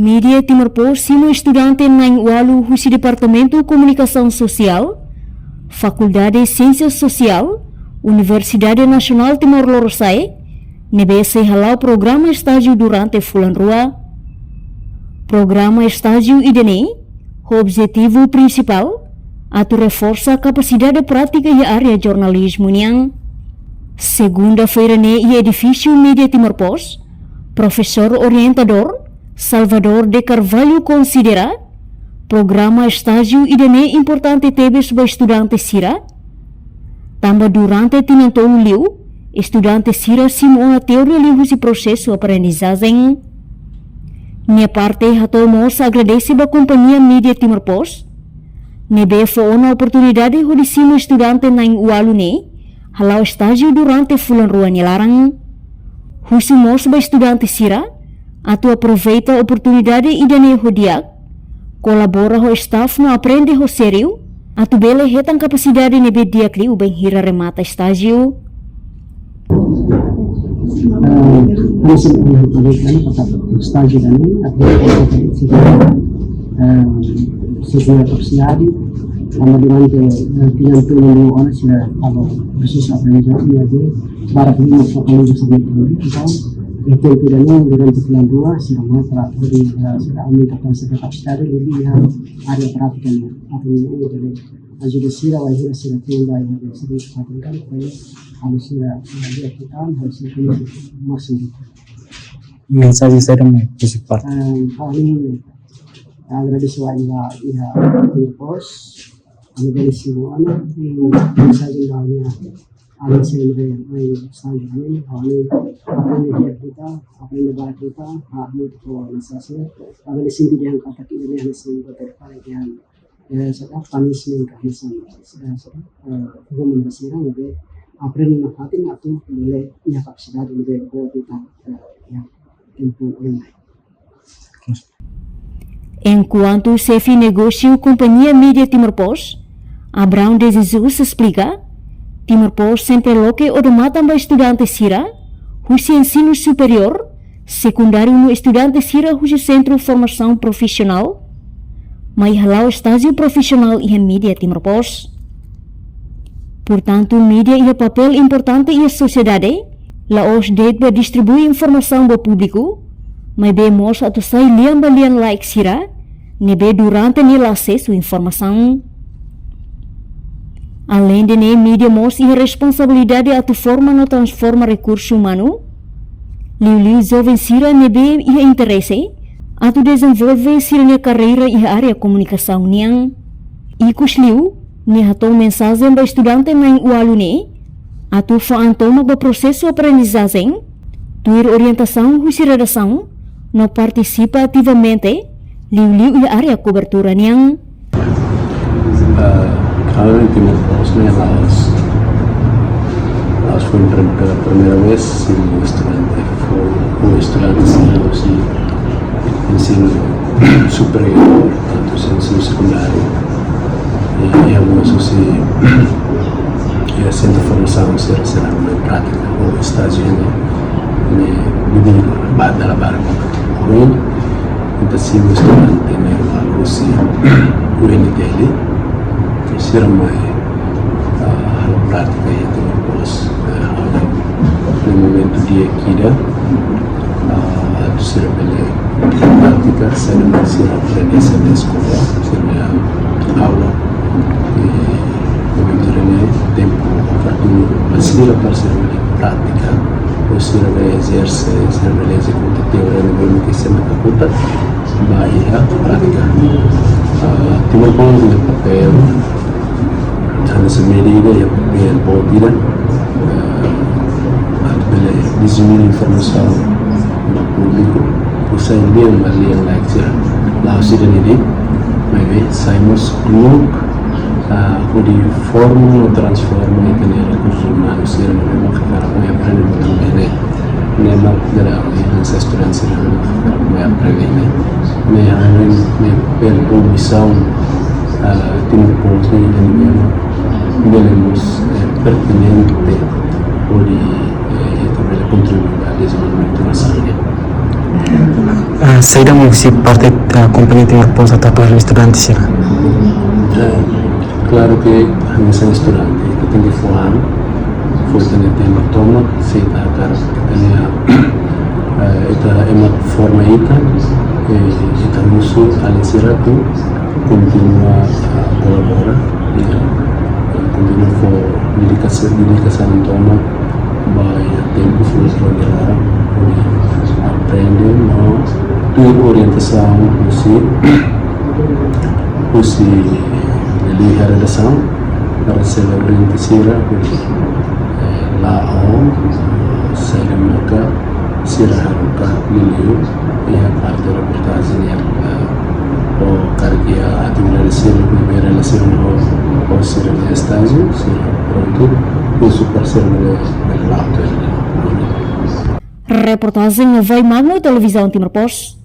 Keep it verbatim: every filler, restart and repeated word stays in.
Mídia Timor Post simu estudante na'in-ualu husi Departamentu Komunikasaun Sosiál, Fakuldade Siénsia Sosiál, Universidade Nasionál Timor Lorosa'e, ne'ebé sei hala'o programa estájiu durante fulan rua. Programa estájiu ida-ne'e, ho objetivu prinsipál, atu reforsa kapasidade prátika iha área jornalizmu nian. Segunda-feira ne'e iha edifísiu Mídia Timor Post, profesór orientadór, Salvador de Carvalho konsidera, programa estájiu ida-ne'e importante tebes ba estudante sira, tanba durante tinan tolu liu, estudante sira simu ona teoria liuhusi prosesu aprendizajen. Nia parte hato'o mós agradese ba kompañia Mídia Timor Post, ne'ebé fó ona oportunidade hodi simu estudante na'in-ualu ne'e hala'o estájiu durante fulan rua nia laran. Husu mós ba estudante sira atu aproveita oportunidade ida-ne'e ho di'ak, kolabora ho staff no aprende ho sériu, atu bele hetan kapasidade ne'ebé di'ak liu bainhira remata estájiu. Eh, kami sudah melakukan estájiu dan ini, artinya, eh, sesuai kapasitas, karena durante, eh, tinan tolu liu ona sira halo prosesu aprendizajen, jadi, barak ini mau fokus di sini dulu, kita itu tidak mau durante fulan rua, sira mau para di, eh, sira aumenta kapasitas, jadi, ya, área prátika, artinya, ini, jadi, ajuda sira, wainhira sira tinan ba, ya, sira, sira, sira, sira, mensajen saida mak prinsipál? Eh, ha'u hakarak agradese ba iha, iha Timor Post, ami bele simu ona, mensajen ba ami, ami sira be, mai saida ami, ha'u hakarak aprende di'ak liután, aprende barak liután, ha'u hakarak mensajen, ha'u bele sente di'ak katak ida-ne'e ami sira be para yang eh, sira punishment ka hanesan, eh, sira, eh, hukuman ba sira, ne'ebé aprende nafatin atu bele iha kapasidade ne'ebé boot liután, eh, iha tempu oin mai. Enkuantu xefe negósiu kompañia Mídia Timor Post, Abraão de Jesus esplika, Timor Post sempre loke odamatan ba estudante sira husi ensinu superiór, sekundáriu no estudante sira husi Sentru Formasaun Profisionál, mai hala'o estájiu profisionál iha Mídia Timor Post. Portantu, mídia iha papél importante iha sosiedade, la'ós de'it ba distribui informasaun ba públiku, maibé mós atu sai lian ba lian-laek sira ne'ebé durante ne'e la asesu informasaun. Aleinde ne'e, mídia mós iha responsabilidade atu forma no transforma rekursu umanu, liuliu joven sira ne'ebé iha interese atu dezenvolve sira-nia karreira iha área komunikasaun nian. Ikusliu, nia hato'o mensajen ba estudante na'in-ualu ne'e atu fó an tomak ba prosesu aprendizajen, tuir orientasaun husi redasaun, no partisipa ativamente, liuliu iha área kobertura nian. Ah, ha'u iha Timor Post ne'e la'ós, la'ós foin prim-, pela primeira vez, simu estudante, foin, foin estudante, simu husi ensinu superiór, tantu ensinu sekundáriu, i, i alguns husi, i sentru formasaun sira, sira mai prátika, ou estájiu ne'e, ne'e, ne'e, ba, dala barak. Ohin, entaun simu estudante ne'e, husi U N T L, sira mai, ah, halo prátika iha Timor Post, eh, halo iha momentu di'ak ida, ah, atu sira bele prátika, saida mak sira aprende iha eskola, sira-nia aula, i momentu ne'e tempu oportunu ba sira para sira bele prátika, ou sira bele ezerse, sira bele ezekuta teoria ne'ebé mak sempre kakutak, ba iha prátika. Ah, Timor Post nia papél, hanesan mídia ida, iha papél boot ida, ah, atu bele dizemina informasaun ba públiku, uza lian ba lian-laek sira. La'ós ida-ne'e de'it, maibé sai mós uluk, ah, hodi forma no transforma ita-nia rekursu umanu sira ne'ebé mak hakarak mai aprende buat ne'e. Ne'e mak dala ida hanesan estudante sira ne'ebé mak hakarak mai aprende ne'e. Ne'e, ne'e, ne'e papél ou misaun, ah, Timor Post ne'e, ne'e, ne'e, ne'e mós, eh, pertinente hodi, eh, ita bele kontribui ba dezenvolvimentu nasaun nian. Ah, saida mak husi parte, ah, kompañia Timor Post atu apoia estudante sira? Eh, klaru ke ami sai estudante, ita tenke fó an, fó ita-nia tempu tomak, se ita hakarak ita-nia, eh, ita ema forma ita, eh, ita husu alin sira atu kontinua, ah, kolabora, i, eh, kontinua fó dedikasaun, dedikasaun tomak ba iha tempu fulan loron, hodi aprende no tuir orientasaun husi, husi liuliu redasaun, para sira orienta sira hodi, eh, la'o, eh, saida maka sira haruka liuliu iha parte reportajen nian, eh, ou karik iha atividade sira ne'ebé relasiona ho, ho sira-nia estájiu, sira prontu, husu para sira bele, bele la'o tuir. Reportajen Novai Magno, Televizaun Timor Post.